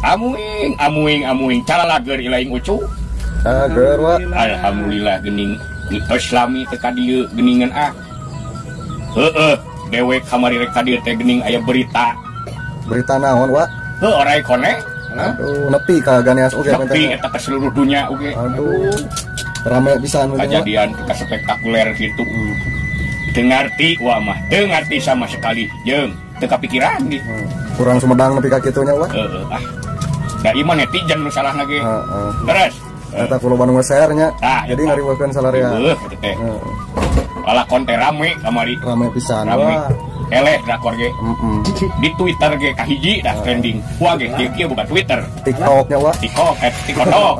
Amuing, amuing, amuing. Cara lager ilaing ucu. Lager, Wak. Alhamdulillah gening tos lami teu ka dieu geningan ah. Heeh, dewek kamari rek ka dieu teh gening aya berita. Berita naon, Wak? Heuh, orai kone. Aduh, nepi ka Ganeas oge. Nepi eta ke seluruh dunia oge. Aduh. Rame pisan kejadian ke spektakuler gitu. Teu ngarti wa mah, teu ngarti sama sekali jeung teu kapikiran gitu. Kurang Sumedang nepi ka kitu nya, Wak. Heeh, ah. Da ieu mah netizen nu salah lagi. Heeh. Terus eta kulo Bandung share nya. Jadi ngariweukeun salaria. Heuh, kitu teh. Lalakon teh rame kamari. Rame pisan. Rame. Eleh drakor ge. Di Twitter ge kahiji dah trending. Wah ge kieu bukan Twitter. TikTok nya, Wak. TikTok, TikTok.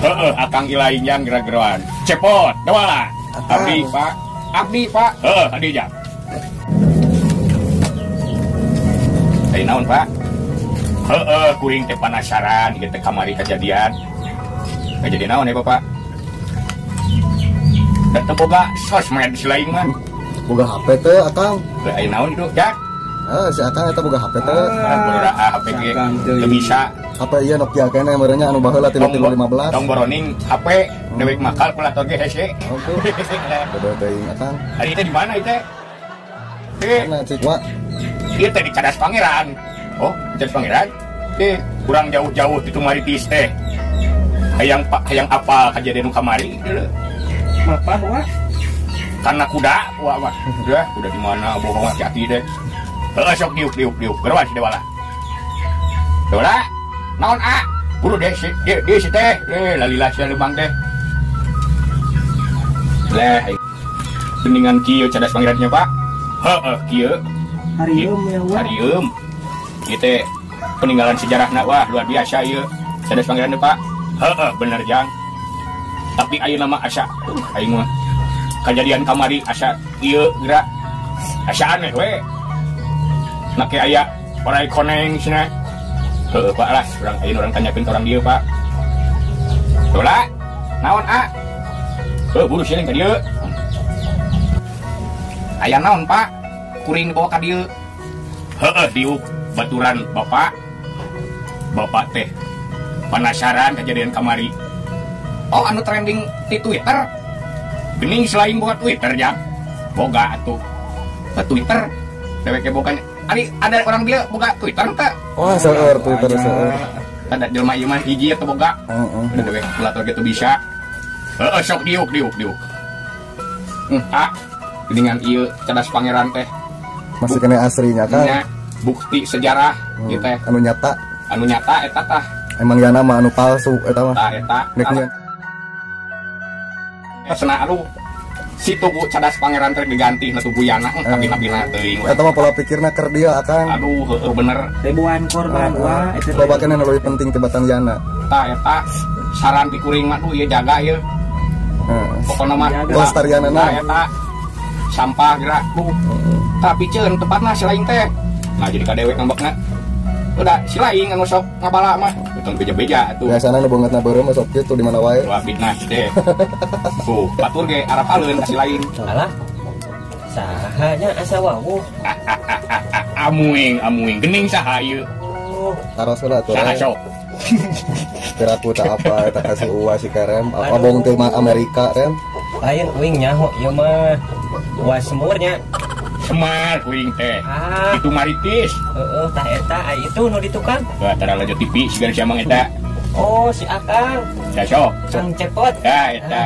Heeh, akang ilaing yang gerak-geroan. Cepot, dewala. Abdi, Pak. Abdi, Pak. Heeh, adi jam. Ai naon, Pak? Heeh, kuring teh penasaran ieu teh kamari kejadian. Kejadian naon ya, Bapak? Da teu boga sosmed si lain mah. Boga HP teh, Akang. Lah ai naon itu, Jak? Heeh, si Akang eta boga HP teh. Ah, HP ge teu bisa. HP ieu Nokia keneh meureunnya anu baheula 3315. Tong boroning HP dewek mah kalkulator ge hese. Oke. Bodoh teuing Akang. Ari teh di mana ieu teh? Teh. Mana cik, Wak? Ieu teh di Cadas Pangeran. Oh, Cadas Pangeran? Teh, kurang jauh-jauh di Tumaritis teh. Hayang hayang apal kajadian nu kamari deuleu. Mapah, Wak? Karena kuda, wah, wah. Udah, kuda di mana bohong si aki teh. Heeh, sok diuk diuk diuk. Geroan si Dewala. Dewala, naon a? Buru deh si dia, dia si teh. Eh, lalilah si lembang teh. Leh, geningan kieu Cadas Pangerannya, Pak. Heeh, kieu. Harieum ya, Wak. Harieum. Ieu teh peninggalan sejarahna, wah, luar biasa ieu. Cadas Pangeran teh, Pak. Heeh, bener jang. Tapi ayeuna mah asa aing mah kejadian kamari asa ieu gerak asa aneh we. Make aya orai koneng cenah. Heuh, Pak lah, urang ayeuna urang tanyakeun ka urang dieu, Pak. Dola, naon a? Heuh, buru siling ka dieu. Aya naon, Pak? Kuring dibawa ka dieu. Heueuh, diuk baturan Bapak. Bapak teh penasaran kejadian kamari. Oh, anu trending di Twitter. Gening selain boga Twitter, jang. Boga atuh. Ke Twitter. Dewek boga. Ari ada orang dia boga Twitter teh. Wah, seueur Twitter seueur. Ada jelema ieu mah hiji atau boga. Heeh. Udah dewek kalkulator gitu bisa. Heeh, sok diuk diuk diuk. Ah, geningan ieu Cadas Pangeran teh. Masih kena aslinya kan? Nya, bukti sejarah ieu teh. Anu nyata. Anu nyata eta tah. Emang yana mah anu palsu eta mah. Tah eta. Pesena aduh si tugu Cadas Pangeran teh diganti na tugu Yana kabina-bina teuing. Eta mah pola pikirna keur dia Akang. Aduh, heueuh bener. Ribuan korban wah eta. Loba keneh nu leuwih penting tibatan Yana. Tah eta saran ti kuring mah duh ieu jaga ieu. Heeh. Pokona mah kelestarianana. Tah eta sampah gerak tuh. Tapi ceun tempatna si lain teh. Nah jadi ka dewek ngambekna. Udah si lain anu sok ngabala mah. Tong beja-beja atuh. Biasana nu beungeutna beureum mah sok kitu di mana wae. Wah fitnah teh. Tuh, batur ge arapaleun ka si lain. Alah. Saha nya asa wawuh. Amuing, amuing gening saha ieu? Taros heula atuh. Saha sok? Kira ku tak apa eta kasih uwa si Kerem, apa bong teh mah Amerika Rem. Lain uing nyaho ieu mah. Uwa semurnya. Semar kuring teh. Ah. Itu maritis. Heeh, tah eta ai itu nu di tukang. Wah, tara lanjut TV siga si Amang eta. Oh, si Akang. Ya sok. Kang Cepot. Ya eta.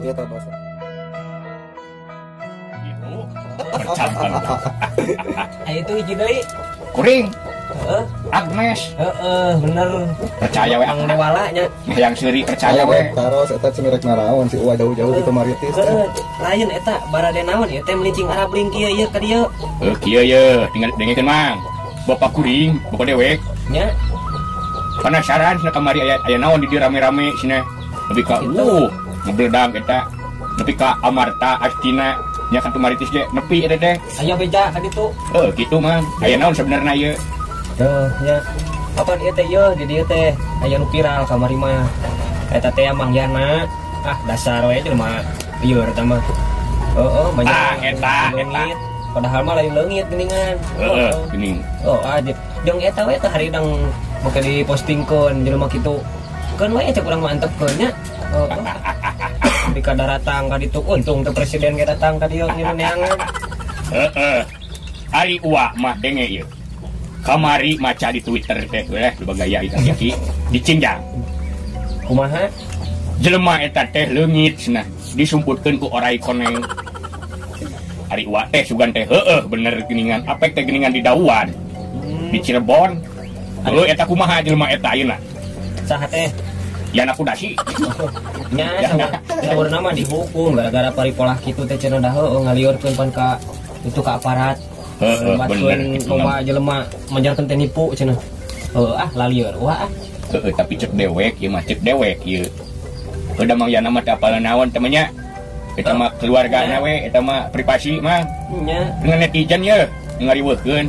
Iya tah bos. Gitu. Bercabang. Ai itu hiji deui. Kuring. Heeh. Agnes. Heeh, bener. Percaya we Mang Dewala nya. Hayang seuri percaya we. Taros eta cenah rek naraon si Uwa jauh-jauh gitu maritis teh. Heeh, lain eta barade naon ieu teh melincing arabling kieu ieu ka dieu. Heuh kieu ye, tinggal dengekeun Mang. Bapak kuring, bapak dewek. Nya. Penasaran cenah kamari aya aya naon di dieu rame-rame cenah. Nepi ka ngebledag eta. Nepi ka Amarta Astina nya ka maritis ge nepi eta teh. Aya beja ka ditu. Heuh kitu Mang. Aya naon sebenarna ieu? Tuh, nya. Apa ieu teh ieu di dieu teh aya nu viral kamari mah. Eta teh Mang Yana. Ah, dasar we jelema ieu eta mah. Heeh, banyak. Ah, eta eta. Padahal mah lain leungit geuningan. Heeh, geuning. Oh, aja. Jeung eta we teh haridang make dipostingkeun jelema kitu. Keun we cek urang mah antepkeun nya. Heeh. Di kadaratang ka ditu untung teh presiden ge datang ka dieu nyeun neangan. Heeh. Ari uwa mah denge ieu. Kamari maca di Twitter teh weh bagaya ieu kaki dicinjang. Kumaha? Jelema eta teh leungit cenah disumputkeun ku orai koneng. Ari uwa teh sugan teh heueuh bener geuningan apek teh geuningan di Dauan. Di Cirebon. Heueuh eta kumaha jelema eta ayeuna? Saha teh? Yana Kudasi. Nya saurna mah dihukum gara-gara paripolah kitu teh cenah da heueuh ngaliurkeun pan ka itu ka aparat. Heeh, bener loba jelema majarkeun teh nipu cenah. Heueuh ah lalieur wah ah. Heeh, tapi cek dewek ieu mah cek dewek ieu. Heuh da Mang Yana mah teu apal naon teh nya. Eta mah keluargana we, eta mah privasi mah. Nya. Dengan netizen ye ngariweuhkeun.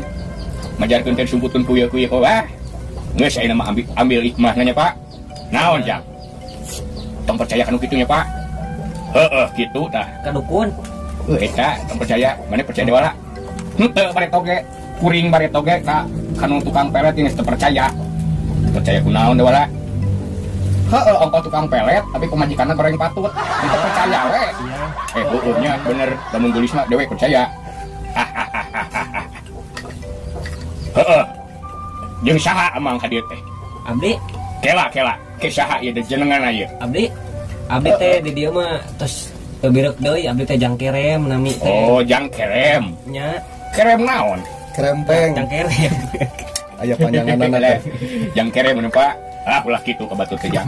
Majarkeun teh sumputkeun ku ieu ku ieu ah. Geus ayeuna mah ambil hikmahna nya Pak. Naon jang? Tong percaya kanu kitu nya Pak. Heeh, kitu tah. Ka dukun. Heuh eta tong percaya, mane percaya dewala. Henteu bareto ge, kuring bareto ge ka kanu tukang pelet geus teu percaya. Percaya kunaon dewala? Heeh, ongkoh tukang pelet tapi pemajikanna goreng patut. Teu percaya we. Eh, heueuh nya bener, lamun geulis mah dewek percaya. Heeh. Jeung saha amang ka dieu teh? Abdi. Kela kela, ke saha ieu jenengan ieu? Abdi. Abdi teh di dieu mah tos teu bireuk deui, abdi teh jangkerem nami teh. Oh, jangkerem. Nya. Kerem naon? Kerempeng. Jangkerem. Aya panjanganna teh. Jangkerem mun Pak. Ah, ulah kitu ka batur teh jang.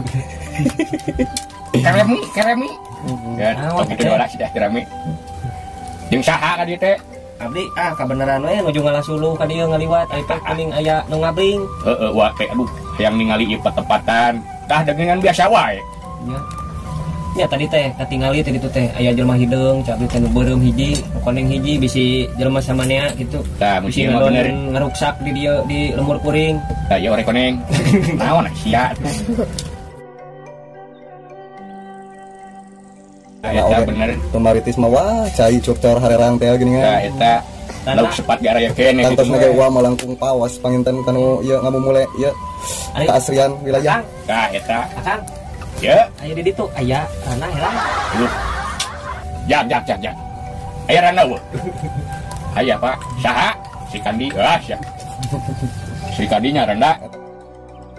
Keremi, keremi. Ya, tong kitu dola sudah keremi. Jeung saha ka dieu teh? Abdi ah kabeneran we nuju ngalasuluh ka dieu ngaliwat ari pek kuning aya nu ngabling. Heeh, wa teh aduh hayang ningali ieu patepatan. Tah dagangan biasa wae. Nya. Nya tadi teh katingali teh ditu teh aya jelema hideung, ca abdi teh nu beureum hiji, nu koneng hiji bisi jelema samanea kitu. Tah mun ieu mah bener ngaruksak di dieu di lemur kuring. Tah ieu ore koneng. Naon sia atuh. Eta bener. Pemaritis mah wah cai coktor harerang teh geuningan. Tah eta lauk sepat ge araya keneh kitu. Kantos ge wah malangkung pawas panginten kanu ieu ngamumule ieu kaasrian wilayah. Tah eta. Akang. Ya. Aya di ditu aya rana heula. Aduh. Jak jak jak jak. Aya rana eueuh. Aya Pak. Saha? Si Kandi. Ah sia. Si Kandi nya randa.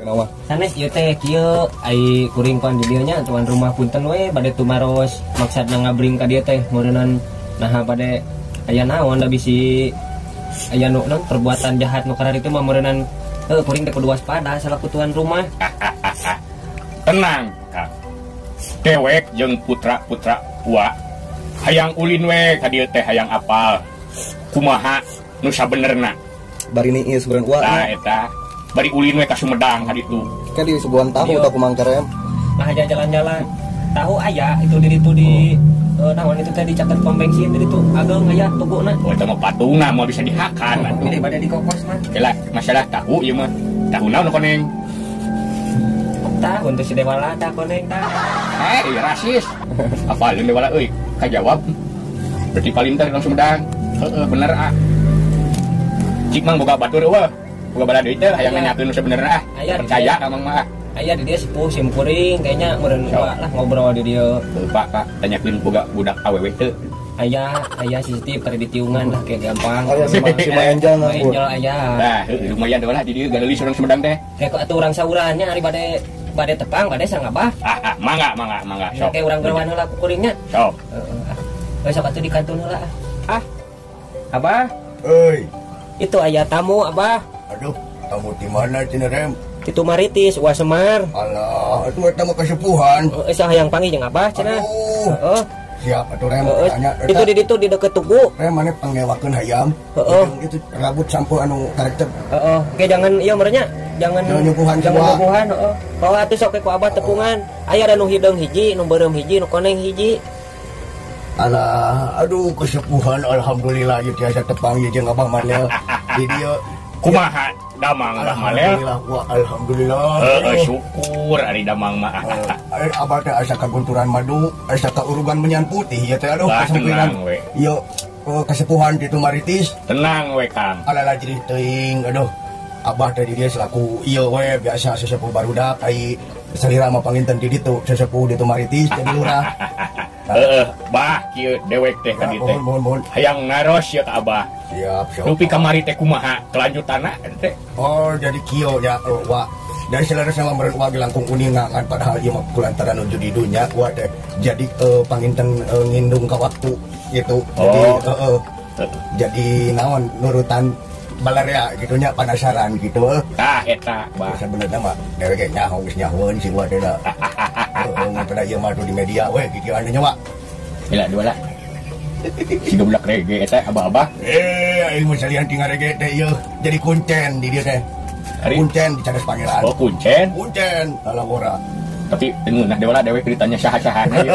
Nawa. Sanes ieu teh kieu ai kuring pan di dieu nya tuan rumah punten we bade tumaros maksadna ngabring ka dieu teh meureunnan naha bade aya naon da bisi aya nu naon perbuatan jahat nu kararitu mah meureunnan heuh kuring teh kudu waspada salaku tuan rumah. Tenang Kang. Dewek jeung putra-putra ua hayang ulin we ka dieu teh hayang apal kumaha nu sabenerna. Bari niis beureun ua. Tah eta bari ulin we ka Sumedang ka ditu. Ka di suguhan tahu tah kumang kerem. Nah aja jalan-jalan. Tahu aya itu di ditu di naon itu teh di caket pom bensin di ditu ageung aya tuguna. Oh eta mah patungna moal bisa dihakan atuh. Ini bade dikokos mah. Kela masalah tahu ieu mah. Tahu naon koneng? Tah untuk si Dewala tah koneng tah. Eh, rasis. Apalin Dewala euy? Kajawab. Berarti palinter langsung Sumedang. Heeh, bener ah. Cik mang boga batur eueuh. Boga bala deui teh hayang nanyakeun nu sabenerna ah. Percaya ka mang mah. Aya di dieu sepuh sim kuring kayaknya meureun lah ngobrol di dieu. Pak, Pak, tanyakeun boga budak awewe teu. Aya, aya CCTV tadi ditiungan lah kayak gampang. Aya si Angel lah. Angel aya. Tah, lumayan deui lah di dieu galeulis urang Sumedang teh. Kayak atuh urang sauran nya ari bade bade tepang bade sangabah. Ah, mangga mangga mangga sok. Kayak urang gerawan heula ku kuringnya. Sok. Heeh. Geus sok atuh di kantun heula ah. Abah. Euy. Itu aya tamu Abah. Aduh, tamu di mana cenah rem? Itu Maritis, Wa Semar. Alah, itu eta mah kasepuhan. Heeh, saha yang panggil jeung Abah cenah. Heeh. Siap atuh rem tanya. Itu di ditu di deket tugu. Rem maneh pangnewakeun hayam. Heeh. Itu rabut sampo anu karekep. Heeh. Oke, jangan ieu merenya, jangan nyuguhan jangan nyuguhan, heeh. Bawa atuh sok ku Abah tepungan. Aya da nu hideung hiji, nu beureum hiji, nu koneng hiji. Alah, aduh kesepuhan alhamdulillah ieu tiasa tepang ieu jeung Abah Manel. Di dieu kumaha damang Abah Malel? Alhamdulillah, wah alhamdulillah. Heeh, syukur ari damang mah. Abah teh asa kagunturan madu, asa kaurugan menyan putih ieu teh aduh kasempiran. Ieu Kasepuhan di Tumaritis. Tenang we Kang. Ala lajrih teuing aduh. Abah teh di dieu selaku ieu we biasa sesepuh barudak ai salira mah panginten di ditu sesepuh di Tumaritis jadi lurah. Heeh, bah kieu dewek teh ka dieu teh. Hayang ngaros ya ka Abah. Siap, siap. Dupi kamari teh kumaha kelanjutanna teh? Oh, jadi kieu nya wa. Dari selera sama meureun wa langkung uninga ngan padahal ieu mah kulantaran nuju di dunya wa teh. Jadi panginten ngindung ka waktu gitu. Jadi heeh. Jadi naon nurutan balarea gitu nya penasaran gitu. Tah eta bah. Sebenarnya mah dewek ge nyaho geus nyahoeun si wa teh da. Heeh, pada ieu mah di media we kieu anu nya wa. Bila dua lah. Si goblok rege eta abah-abah. Eh, aing mah salian tinggal rege teh ieu jadi kuncen di dieu teh. Kuncen di Cadas Pangeran. Oh, kuncen. Kuncen lalawora. Tapi ngeunah dewe lah dewek ditanya saha-sahana ieu.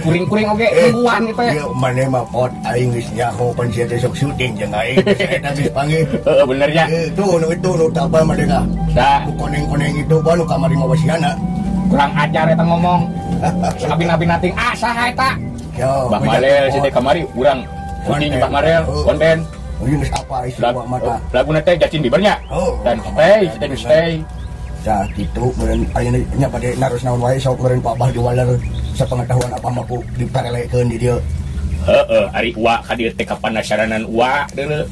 Kuring-kuring oge nungguan ieu teh. Ieu maneh mah pot aing geus nyaho pan sia teh sok syuting jeung aing. Eta geus panggih. Heeh bener nya. Itu nu itu nu taba maneh ka. Tah. Nu koneng-koneng itu bae nu kamari mah wasiana. Kurang ajar eta ngomong. Sabi-nabi nating ah saha eta? Yo, Bah Marel si teh kamari urang syuting Bah Marel konten. Ieu geus apa isi wa mata. Laguna teh Justin Bieber nya. Dan stay, stay. Nah, gitu, meureun ayeuna nya bade naros naon wae sok meureun Pak Abah diwaler sapengetahuan apa mah ku diparelekeun di dieu. Heeh, ari uwa ka dieu teh kapanasaranan uwa deuleu.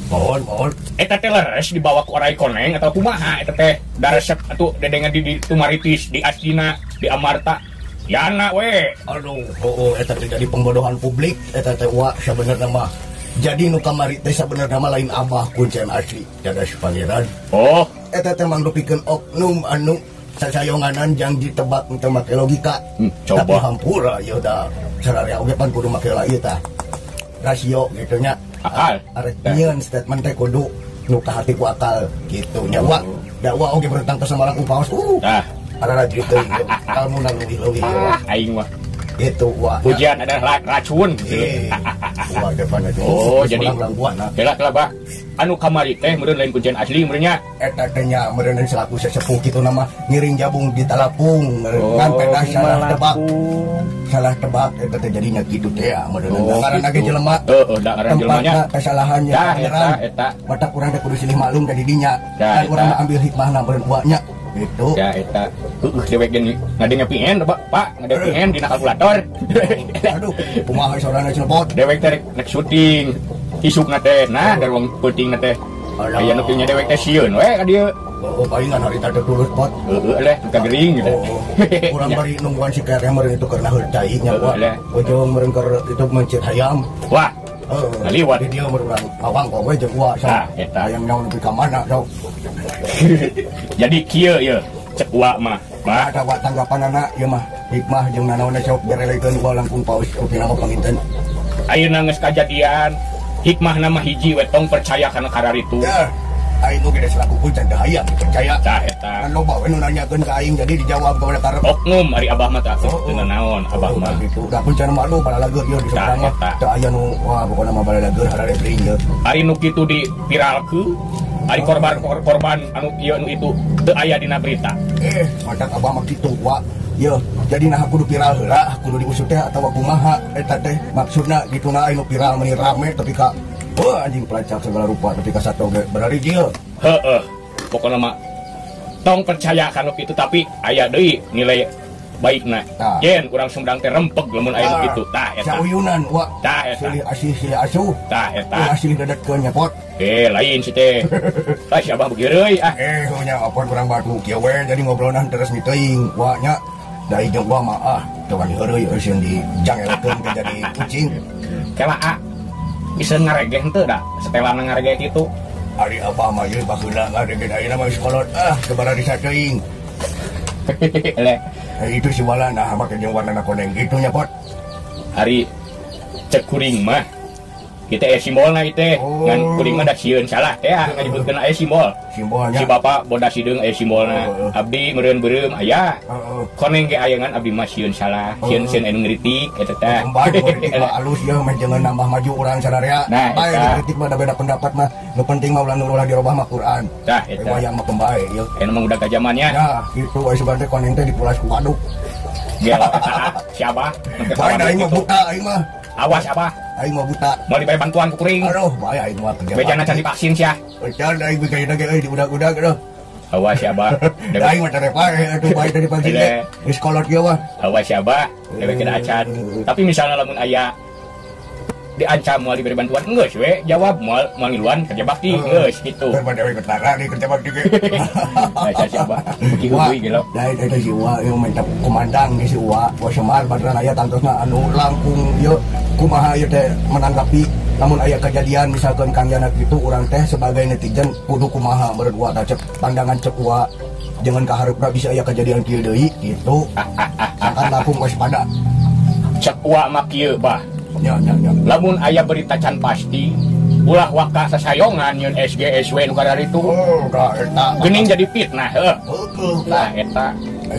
Mohon, mohon. Eta teh leres dibawa ku orai koneng atau kumaha eta teh daresep atuh dedengan di Tumaritis, di Astina, di Amarta. Yana we. Aduh, heueuh eta teh jadi pembodohan publik eta teh uwa sabenerna mah. Jadi nu kamari teh sabenerna mah lain abah kuncen asli Cadas Pangeran. Oh, eta teh mangrupikeun oknum anu sasayonganan jang ditebak teu make logika. Coba. Tapi hampura ieu da sararea oge pan kudu make lah ieu tah. Rasio gitu nya. Akal. Arek nyieun statement teh kudu nu kahati ku akal gitu nya wa. Da wa oge bertang ka Samarang upaos. Tah. Arara teuing kalmuna leuwih-leuwih ieu. Aing mah. Itu wah. Pujian adalah racun. Wah depan itu. Oh, jadi kela bah. Anu kamari teh meureun lain kuncian asli meureun nya. Eta teh nya meureun selaku sesepuh kitu nama ngiring jabung di talapung meureun ngan pedah salah tebak. Salah tebak eta teh jadinya kitu teh meureun ngaranna ge jelema. Heeh, da ngaran jelema nya. Kesalahannya eta eta. Batak urang teh kudu silih maklum ka di dinya. Kan urang ambil hikmahna meureun uwa nya. Gitu. Ya eta. Heueuh dewek ge ngadeng PN Pak, ngadeng PN dina kalkulator. Aduh, kumaha sorana cenah pot. Dewek teh rek syuting. Isukna teh nah dari wong peutingna teh. Aya nu nya dewek teh sieun we ka dieu. Oh, palingan harita teh tulus pot. Heueuh leh ka gering gitu. Urang bari nungguan si kerem meureun itu karena heul cai nya wa. Ujung meureun keur itu mencit hayam. Wah. Ngaliwat. Di dieu meureun urang awang kok we jeung uwa sok. Eta. Hayam nyaho nepi ka mana sok. Jadi kieu ieu cek uwa mah. Bah ada wa tanggapanana ieu mah hikmah jeung nanaonna sok berelekeun uwa langkung paus upina mah panginten. Ayeuna geus kajadian hikmahna mah hiji we tong percaya kana kararitu. Ya, aing oge geus selaku kuncen teu hayang dipercaya. Tah eta. Kan loba we nu nanyakeun ka aing jadi dijawab kepada karep. Oknum ari abah mah tah teu naon abah mah. Gitu. Da kuncen mah aduh balalager ieu di Sumedang mah. Teu aya nu wah pokona mah balalager harareuring ieu. Ari nu kitu diviralkeun ari korban anu ieu anu itu teu aya dina berita. Matak abah mah kitu wa. Yo, jadi nah kudu viral heula, kudu diusut teh atawa kumaha eta teh maksudna gitu na anu viral meuni rame tapi ka wah anjing pelacak segala rupa tapi ka satu ge berari dieu. Heeh. Pokona mah tong percaya kana kitu tapi aya deui nilai baikna. Yen urang Sumedang teh rempeg lamun aya nu kitu. Tah eta. Sauyunan wa. Tah eta. Silih asih silih asuh. Tah eta. Silih dedetkeun nya pot. Lain si teh. Ah si abah begieu ah. Nya apon urang batu kieu we jadi ngobrolna terus teuing wa nya. Dari jeung gua mah ah teu wani heureuy euseun di jangelekeun teh jadi kucing. Kela ah. Bisa ngaregeh henteu da setelana ngaregeh kitu. Ari abah mah ieu baheula ngaregeh ayeuna mah geus kolot ah sabaraha disa teuing. Leh. Itu si wala nah make jeung warna koneng kitu nya pot. Ari cek kuring mah kita aya simbolna ieu teh. Ngan kuring mah da sieun salah teh nganyebutkeun aya simbol. Simbolnya. Si bapak bodas hideung aya simbolna. Abdi meureun beureum aya. Koneng ge aya ngan abdi mah sieun salah. Sieun anu ngritik eta teh. Kritik mah alus ieu mah jangan nambah maju urang sararea. Nah, bae dikritik mah da beda pendapat mah. Nu penting mah ulah nu ulah dirobah mah Quran. Tah eta. Wayang mah kembae ieu. Eta mah udah kajamannya. Ya, kitu we sugan teh koneng teh dipulas ku waduk. Gelo eta siapa? Bae da aing mah buta aing mah. Awas abah. Aing mah buta. Moal dibere bantuan ku kuring. Aduh, bae aing mah kerja. Bejana can divaksin sia. Can aing bigayna ge euy diudag-udag aduh. Awas ya, Bah. Aing mah tere pae atuh bae tadi pagi teh. Geus kolot ieu mah. Awas ya, Bah. Dewek kada acan. Tapi misalnya lamun aya diancam moal diberi bantuan geus we jawab moal ngiluan kerja bakti geus kitu. Daripada dewek ketara di kerja bakti ge. Nah, sia Bah. Beuki heueuy gelo. Da eta si Uwa ieu minta kumandang si Uwa. Wa Semar badran aya tantosna anu langkung ieu kumaha ieu teh menanggapi lamun aya kejadian misalkan Kang Yana kitu urang teh sebagai netizen kudu kumaha meureun Uwa tah cek pandangan cek Uwa jangan kahareupna bisa aya kejadian kieu deui kitu. Sangkan langkung waspada. Cek Uwa mah kieu Bah. Ya, ya, ya. Lamun aya berita can pasti ulah waka sasayongan nyeun SG SW nu kararitu. Oh, ka eta. Geuning jadi fitnah heuh. Heueuh. Nah eta.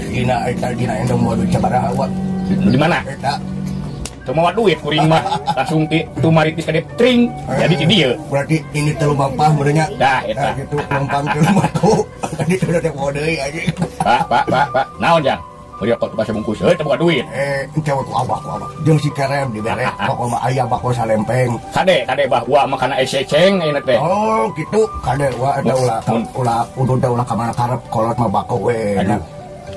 Dina eta dina endong moal duit sabaraha Wa. Di mana? Eta. Teu mawa duit kuring mah langsung ti tumaritis ka tring. Jadi ti dieu. Berarti ini teu lumampah meureun nya. Dah eta. Nah, gitu lempang teu lumatuh. Tadi teu teh poho deui anjing. Pak, Pak, Pak, Pak. Naon jang? Beri rokok tukang sebungkus, teu boga duit. Ente we ku abah, ku abah. Jeung si Kerem dibere, pokok mah aya bako salempeng. Kade, kade bah, wa mah kana eseceng ayeuna teh. Oh, kitu. Kade wa eta ulah, ulah udud teh ulah ka mana karep kolot mah bako we. Aduh.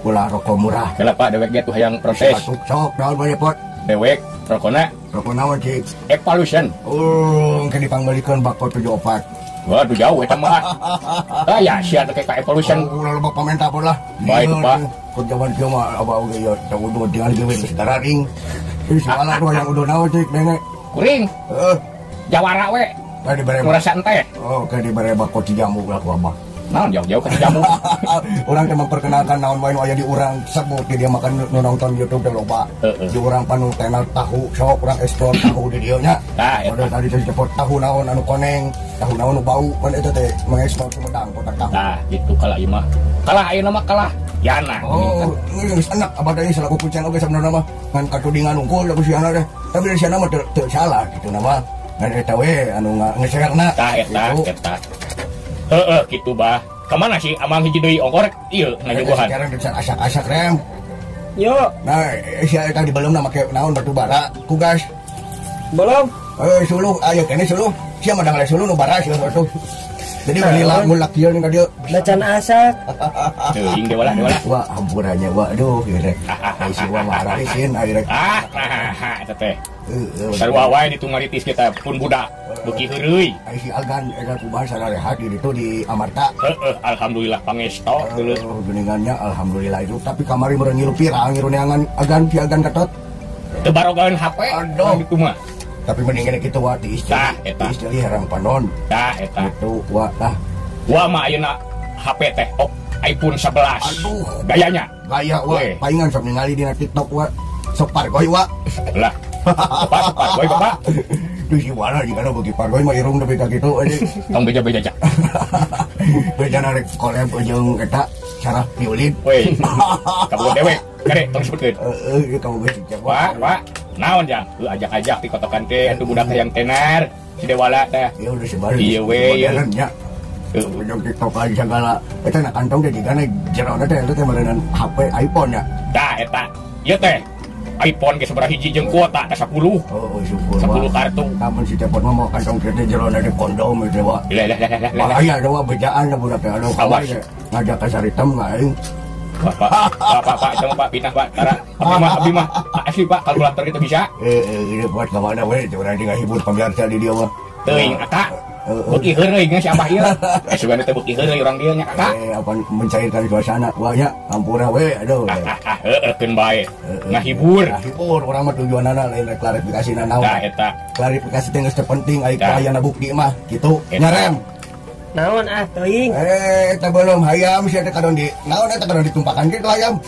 Ulah rokok murah. Kela Pak, dewek ge tuh hayang protes. Batuk sok, naon bae pot? Dewek rokona. Rokok naon, Cik? Evolution. Oh, engke dipangbalikeun bako 74. Waduh jauh eta mah. Ah ya sia teh ka Evolution. Oh, ulah loba pamenta pun lah. Baik, Pak. Ku jaman kieu mah abah oge ieu teu udud tinggal geus geus dararing. Ih, salah tuh yang udud naon cik denge. Kuring. Heeh. Jawara we. Ka dibere. Ngurasa teh. Oh, ka dibere bako Cijamu lah ku abah. Naon jauh-jauh ka Cijamu. Urang teh memperkenalkan naon wae nu aya di urang sebut di dia makan nu nonton YouTube teh loba. Di urang panu tenal tahu sok urang eksplor tahu di dieu nya. Tah eta. Udah tadi teh cepot tahu naon anu koneng, tahu naon nu bau kan eta teh mengeksplor Sumedang kota tahu. Tah gitu kalah ieu mah. Kalah ayeuna mah kalah Yana. Oh, geus enak abah teh selaku kucing oge sabenerna mah ngan katudingan unggul da ku si Yana teh. Tapi si Yana mah teu salah kitu na mah. Ngan eta we anu nge-share-na. Tah eta eta. Heeh kitu bah. Kamana sih amang hiji deui ongkor ieu nganyuguhan. Sekarang bisa asak-asak rem. Yo. Nah, sia eta di beleumna make naon batu bara ku gas. Belum. Suluh aya keneh suluh. Sia mah dangale suluh nu bara sia atuh. Jadi beli ngulak ieu ning ka dieu. Macan asak. Teuing deui walah deui walah. Wah, hampurannya wah aduh ieu rek. Ai si wa mah ararisin ai rek. Ah, eta teh. Sarua wae ditumaritis kita pun budak. Beuki heureuy. Ai si Agan eta kumaha sararehat di ditu di Amarta. Heeh, alhamdulillah pangesto dulu. Geuningannya alhamdulillah itu tapi kamari meureun ngilu pirang ngilu neangan Agan si Agan ketot. Teu barogaeun HP. Aduh. Kitu mah. Tapi mendingan kitu wa di istri. Tah eta. Di istri herang panon. Tah eta. Kitu wa tah. Wa mah ayeuna HP teh iPhone 11. Aduh, gayanya. Gaya wa. Paingan sok ningali dina TikTok wa. Sok pargoy wa. Lah. Bapak, pargoy bapak. Duh si wana jika nu beuki pargoy mah irung nepi ka kitu anjing. Tong beja-beja ja. Bejana rek collab jeung eta sarah violin. Weh. Kabogoh dewek. Kade tong sebutkeun. Heeh, ieu kabogoh si Jawa. Wa, wa. Naon jang? Heuh ajak-ajak ti kotokan teh atuh budak hayang tenar. Si Dewala teh. Ieu udah sebar. Ieu we ieu. Nya. Heuh TikTok lagi segala. Eta na kantong teh jigana jerona teh eta teh meureunan HP iPhone nya. Tah eta. Ieu teh iPhone ge sabaraha hiji jeung kuota teh 10. Oh, syukur. 10 kartu. Kamun si telepon mah mau kantong teh jerona teh kondom teh wa. Lah lah lah lah. Bahaya teh wa bejaan lah budak teh. Aduh, awas. Ngajak ka saritem aing. Bapak, bapak, pak, sama pak, pindah pak, tara, abi mah, asli pak, kalkulator kita bisa. Ini buat kemana weh, curang dia hibur pemirsa di dia mah. Teuing, akak, beuki heureuy nya si abah ieu. Sebenarnya teh beuki heureuy urang dieu nya akak. Apa mencairkan suasana, wah nya, ampura weh, aduh. Heeh, keun bae. Ngahibur. Ngahibur, urang mah tujuanana lain rek klarifikasi naon. Tah eta. Klarifikasi teh geus teu penting ai aya bukti mah, kitu. Nyarem. Naon ah teuing. Eta belum hayam sia teh kadon di naon eta kadon ditumpakan kitu hayam.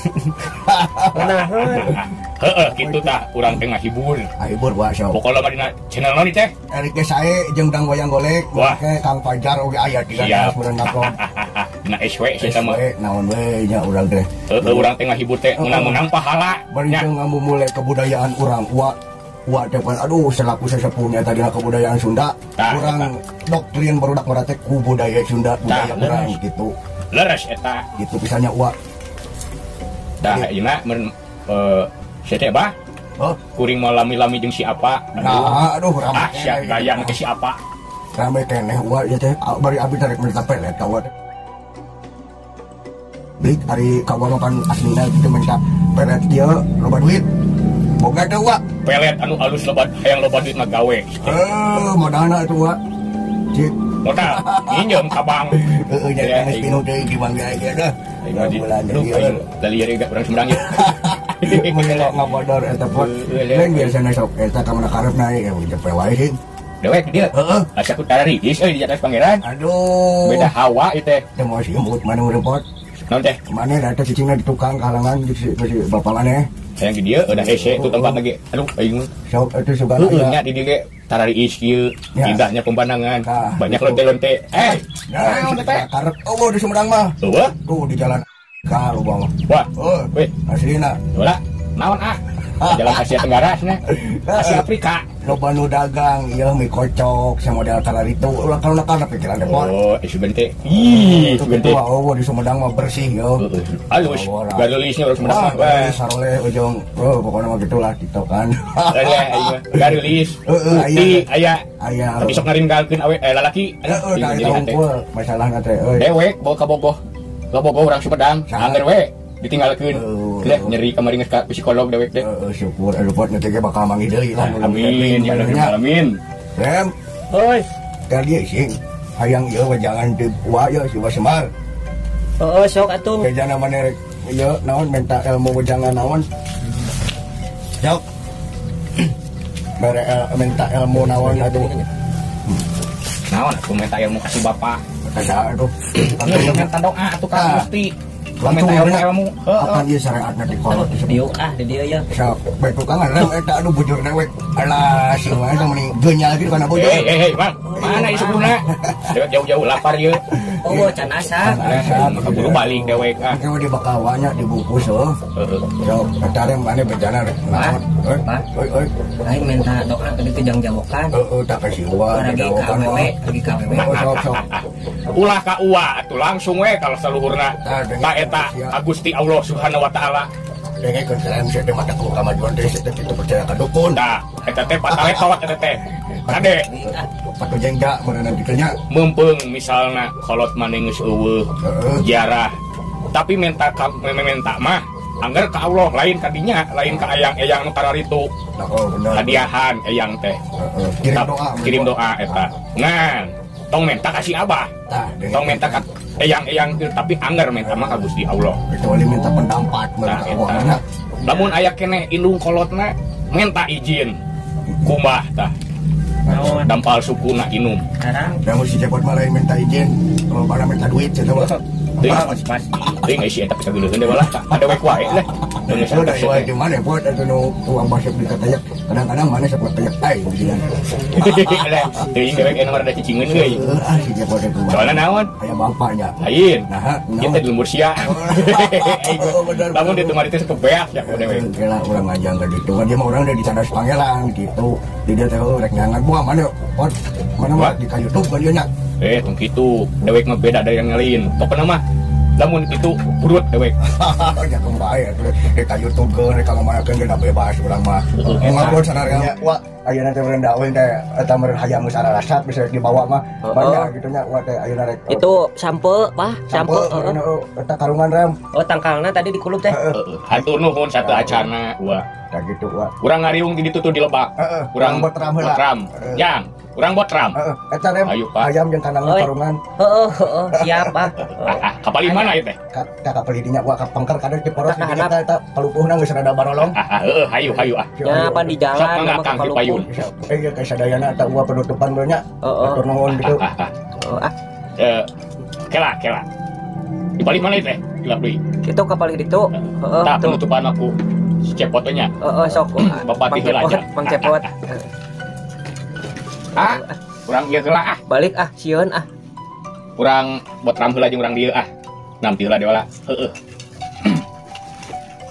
Naon. Heeh kitu tah urang teh ngahibur. Ngahibur wa sok. Pokona mah dina channel naon teh? Erik ge sae jeung Dang Wayang Golek, make Kang Fajar oge aya tiga meureun ngupload. Dina SW sia mah. SW naon we nya urang teh. Heeh urang teh ngahibur teh menang-menang pahala. Bari teu ngamumule kebudayaan urang wa. Wah, depan aduh selaku sesepuhnya tadi kebudayaan Sunda, kurang doktrin barudak merate ku budaya Sunda, budaya urang gitu. Leres eta. Gitu pisannya wa. Dah ayeuna mun sia teh bah. Oh. Kuring mah lami-lami jeung si apa. Nah, aduh rame. Ah, sia gaya ke si apa. Rame keneh wa ieu teh bari abdi tarik minta pelet ka wa. Beli ari ka wa mah pan aslina kitu minta pelet ieu loba duit. Boga teh wa. Pelet anu alus loba hayang loba duit mah gawe. Heuh, modalna atuh wa. Cik. Modal nginjem ka bank. Heeh, nya geus pinu deui di bank ge dah. Bulan ieu. Lalieur ge urang Sumedang ieu. Mun ngabodor eta pot. Lain biasana sok eta ka mana karepna ieu jepe wae sih. Dewek dia. Heeh. Asa ku tarariis euy di atas pangeran. Aduh. Beda hawa ieu teh. Teu moal simut mana urang pot. Naon teh? Mana da teh cicingna di tukang kahalangan di si bapak maneh. Hayang di dieu udah hese tu tempat lagi. Aduh aing. Sok atuh sugan aya. Heueuh nya di dieu ge tarariis kieu. Indahnya pemandangan. Banyak lonte-lonte. Eh, naon teh? Karep eueuh di Sumedang mah. Eueuh? Tuh di jalan ka lubang. Wah. Heuh. Aslina. Ulah, naon ah? Jalan Asia Tenggara cenah. Asia Afrika. Loba nu dagang ieu mie kocok sama model kararitu. Ulah kalau kana pikiran teh. Oh, sugan teh. Ih, sugan teh. Oh, di Sumedang mah bersih yo. Halus. Garulisnya urang Sumedang mah. Wah, saroleh ujung. Oh, pokoknya mah gitulah gitu kan. Garulis. Heeh, aya. Aya. Tapi sok ngaringgalkeun awe lalaki. Heeh, da eta unggul masalahna teh euy. Dewek bawa ka Bogoh. Ka Bogoh urang Sumedang, angger we ditinggalkeun. Leh nyeri kamari geus ka psikolog dewek teh. Heeh, syukur aduh pot nanti ge bakal manggih deui lah. Amin ya Rabbal alamin. Rem. Oi. Tadi sing hayang ieu wejangan di wa ieu si Semar. Heeh, sok atuh. Kejana maneh ieu naon minta ilmu wejangan naon. Sok. Bare minta ilmu naon atuh. Naon atuh minta ilmu ka si bapak. Kada atuh. Minta doa atuh ka Gusti. Langsung ilmu. Apan ieu syariatna di kolot dieu ah di dieu ya. Sok bae tukangan rem eta aduh bujur dewek. Alah si wae teh meni geunyal kitu kana bujur. Hei, Bang. Mana ieu sebelumna? Dewek jauh-jauh lapar ieu. Oh, can asa. Keburu balik dewek ah. Engke di bakawanya dibungkus heuh. Sok eta rem mane bejana rek. Naon? Oi oi. Lain minta doa ke ditu jang jawokan. Heeh, tak kasih wa jawokan. Lagi ka awewe. Sok sok. Ulah ka uwa atuh langsung we kalau saluhurna. Ta eta Gusti Allah Subhanahu wa taala. Dengekeun salam sia teh mata kamajuan teh sia teh kitu percaya ka dukun. Tah, eta teh pataletot eta teh. Kade. Patu jengga meureunan kitu nya. Meumpeung misalna kolot maneh geus eueuh ziarah. Tapi minta minta mah angger ka Allah lain ka dinya, lain ka eyang-eyang nu kararitu. Oh, bener. Hadiahan eyang teh. Kirim doa, kirim doa eta. Ngan, tong minta ka si abah. Tong minta ka eyang-eyang tapi angger minta mah ka Gusti Allah. Kecuali minta pendapat nah, eta. Lamun aya keneh indung kolotna minta izin kumbah tah. Dampal sukuna inum. Da mun si Cepot mah lain minta izin, kalau pada minta duit cenah mah. Teuing, teuing euy eta kageuleuheun deui walah. Ada we wae lah. Udah wae di mana pot atuh nu uang basep dikatayak. Kadang-kadang mana sok kayak aing gitu. Lah, teuing dewek anu rada cicingeun euy. Ah si Cepot itu. Soalna naon? Aya bapaknya. Lain. Nah, ieu teh di lembur sia. Lamun ditu mari teh kebeak ya dewek. Kela urang ngajang ka ditu. Kan dia mah urang udah di Cadas Pangeran gitu. Di dia teh rek nyangan buah mana pot. Mana mah di ka YouTube kan dia nya. Tong kitu, dewek mah beda dari yang lain. Pokona mah lamun itu urut dewek. Ya kembali atuh di ka YouTube keun rek ngamanakeun ge da bebas urang mah. Ngupload sararea wa ayeuna teh meureun daun teh eta meureun hayam geus ararasat bisa dibawa mah. Banyak gitu nya wa teh ayeuna rek. Itu sampe, Pak, sampe eta karungan rem. Oh, tangkalna tadi dikulub teh. Hatur nuhun satu acana wa. Tah gitu wa. Urang ngariung di ditu tuh di lebak. Urang botram heula. Botram. Jang, urang botram. Heeh, eta rem. Ayam jeung kandangna karungan. Heeh, heeh, siap, Pak. Kapal mana ieu teh? Ka kapal dinya wa ka pengker kadang di poros di dinya eta palupuhna geus rada barolong. Heeh, hayu hayu ah. Ya pan di jalan mah ka palupuh. Eh ieu ka sadayana eta uwa penutupan bae nya. Atur nuhun gitu. Heeh ah. Kela kela. Di balik mana ieu teh? Dilap deui. Itu kapal ditu. Heeh. Tah penutupan aku. Si Cepot nya. Heeh, sok. Bapak ti heula aja. Mang Cepot. Ah, urang ieu heula ah. Balik ah, sieun ah. Urang botram heula jeung urang dieu ah. Nanti heula deui lah. Heeh.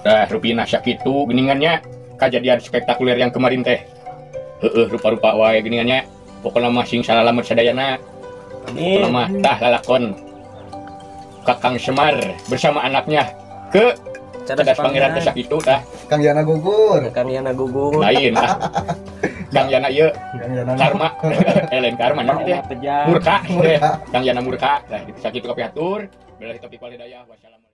Dah rupina sakitu geuningannya kejadian spektakuler yang kemarin teh. Heeh, rupa-rupa wae geuningannya. Pokona mah sing salalamet sadayana. Pokona mah tah lalakon Kakang Semar bersama anaknya ke Cadas Pangeran teh sakitu tah. Kang Yana gugur. Kang Yana gugur. Lain lah. Kang Yana ieu karma. Lain karma naon teh? Murka. Kang Yana murka. Tah gitu sakitu kapihatur. Billahi taufiq wal hidayah. Wassalamualaikum.